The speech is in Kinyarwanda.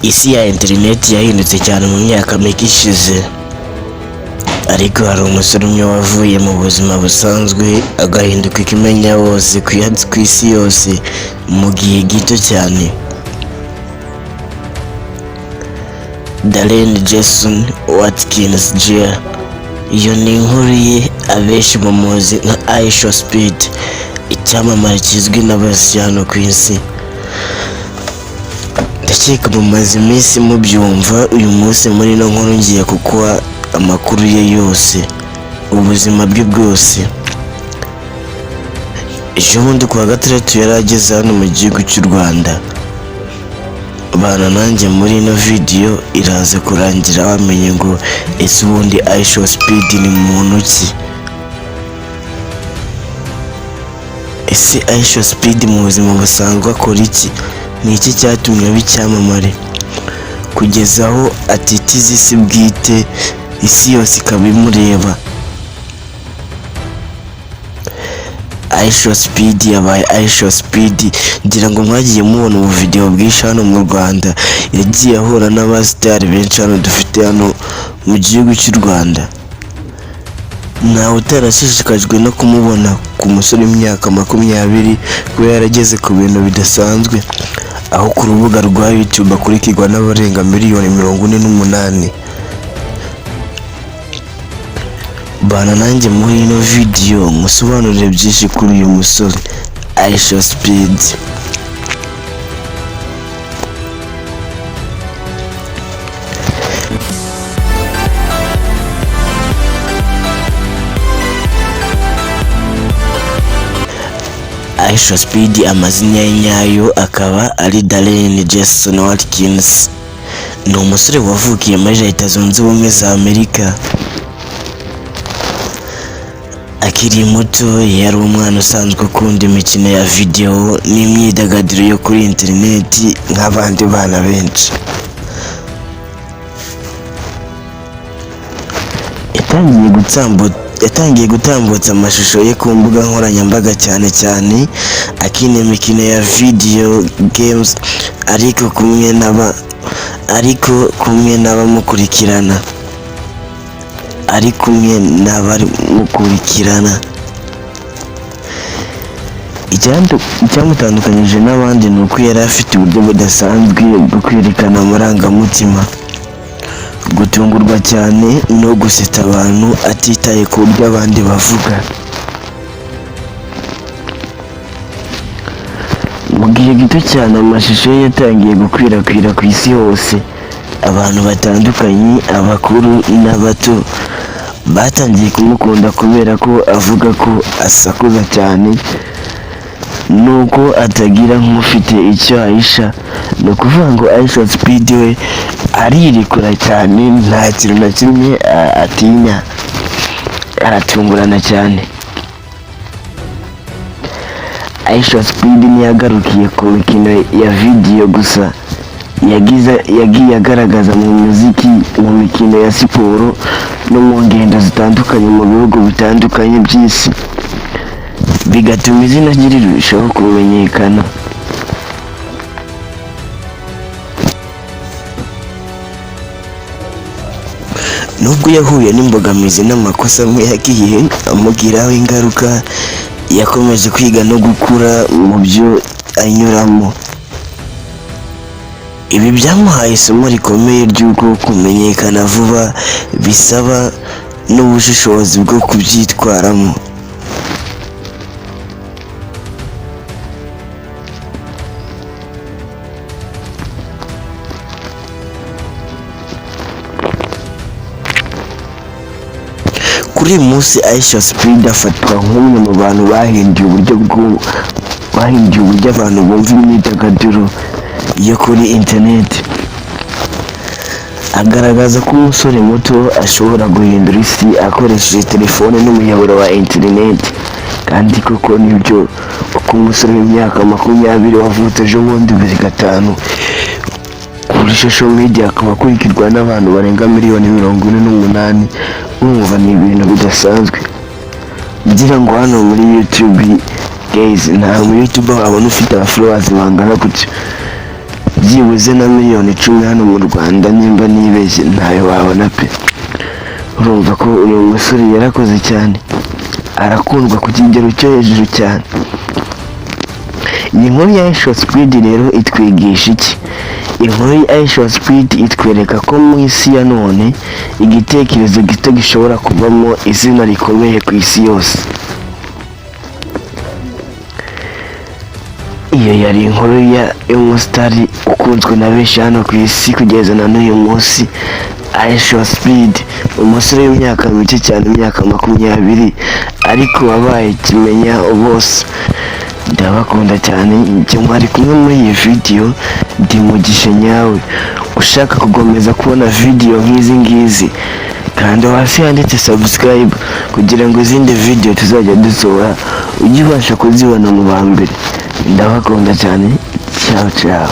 Isi ya interineti yahindutse cyane mu myaka mike ishize, ariko hari umusore umwe wavuye mu buzima busanzwe agahinduka ikimenya bose ku isi yose mu gihe gito cyane. Darren Jason Watkins Jr. Iyo ni inkuru ye, abenshi bamuzi nka IShowSpeed, icyamamare kizwi na bose hano ku isi. Ndakeka mumaze iminsi mubyumva, uyu munsi muri ino nkuru ngiye kukuha amakuru ye yose, ubuzima bwe bwose. Ejo bundi kuwa gatandatu yari ageze hano mu gihugu cy'u Rwanda. Bana nanjye muri ino video iraza kurangira wamenye ngo ese ubundi IShowSpeed ni muntu ki? Ese IShowSpeed mu buzima busanzwe akora iki? Ni iki cyatumye aba icyamamare kugeza aho atitiza isi bwite, isi yose ikaba imureba? IShowSpeed yabaye IShowSpeed, ngira ngo mwagiye mubona ubu video bwinshi hano mu Rwanda, yagiye ahura n'abasitari benshi hano dufite hano mu gihugu cy'u Rwanda. Ntawe utarashishikajwe no kumubona ku musore w'imyaka 20 kuba yarageze ku bintu bidasanzwe, aho ku rubuga rwa YouTube akurikirwa n'abarenga miliyoni 48. Bana nanjye muri ino video musobanurire byinshi kuri uyu musore IShowSpeed. IShowSpeed amazina ye nyayo akaba ari Darren Jason Watkins. Ni umusore wavukiye muri Leta Zunze Ubumwe za Amerika. Akiri muto yari umwana usanzwe ukunda imikino ya video n'imyidagaduro yo kuri interineti nk'abandi bana benshi. Yatangiye gutambutsa amashusho ye ku mbuga nkoranyambaga cyane cyane akina imikino ya video games ariko kumwe n'abamukurikirana. Ari kumwe n'abamukurikirana. Icyamutandukanyije n'abandi ni uko yari afite uburyo budasanzwe bwo kwerekana amarangamutima, gutungurwa cyane no gusetsa abantu atitaye ku buryo abandi bavuga. Mu gihe gito cyane amashusho ye yatangiye gukwirakwira ku isi hose. Abantu batandukanye, abakuru n'abato, batangiye kumukunda kubera ko avuga ko asakuza cyane nuko atagira nk'ufite icyo ahisha. Ni ukuvuga ngo IShowSpeed we arirekura cyane, nta kintu na kimwe atinya, aratungurana cyane. IShowSpeed ntiyagarukiye ku mikino ya video gusa, yagiye agaragaza mu muziki, mu mikino ya siporo no mu ngendo zitandukanye mu bihugu bitandukanye by'isi, bigatuma izina rye rirushaho kumenyekana. Nubwo yahuye n'imbogamizi n'amakosa amwe yagiye amugiraho ingaruka, yakomeje kwiga no gukura mu byo anyuramo. Ibi byamuhaye isomo rikomeye ry'uko kumenyekana vuba bisaba n'ubushishozi bwo kubyitwaramo. Kuri uyu munsi IShowSpeed afatwa nk'umwe mu bantu bahinduye uburyo abantu bumva imyidagaduro yo kuri interineti. Agaragaza ko umusore muto ashobora guhindura isi akoresheje telefone n'umuyoboro wa interineti, kandi koko nibyo, kuko umusore w'imyaka 20 wavutse ejo bundi 2005 kuri social media akaba akurikirwa n'abantu barenga miliyoni 48, urumva ni ibintu bidasanzwe. Ngira ngo hano muri YouTube guys, nta mu YouTuber wabona ufite aba followers bangana gutyo. Byibuze na miliyoni 10 hano mu Rwanda, nimba nibeshye, ntayo wabona pe. Urumva ko uyu musore yarakoze cyane, arakundwa ku kigero cyo hejuru cyane. Iyi nkuru ya IShowSpeed rero itwigisha iki? Inkuru ya IShowSpeed itwereka ko mu isi ya none igitekerezo gito gishobora kuvamo izina rikomeye ku isi yose. Iyo yari inkuru ya y'umusitari ukunzwe na benshi hano ku isi kugeza na n'uyu munsi, IShowSpeed, umusore w'imyaka mike cyane, imyaka 20, ariko wabaye kimenya bose. Ndabakunda cyane, njye mwari kumwe muri iyi video, ndi Mugisha nyawe. Ushaka gukomeza kubona video nk'izi ngizi, kanda hasi handitse subscribe kugira ngo izindi video tuzajya dusohora ujye ubasha kuzibona mu ba mbere. Ndabakunda cyane, ciao ciao.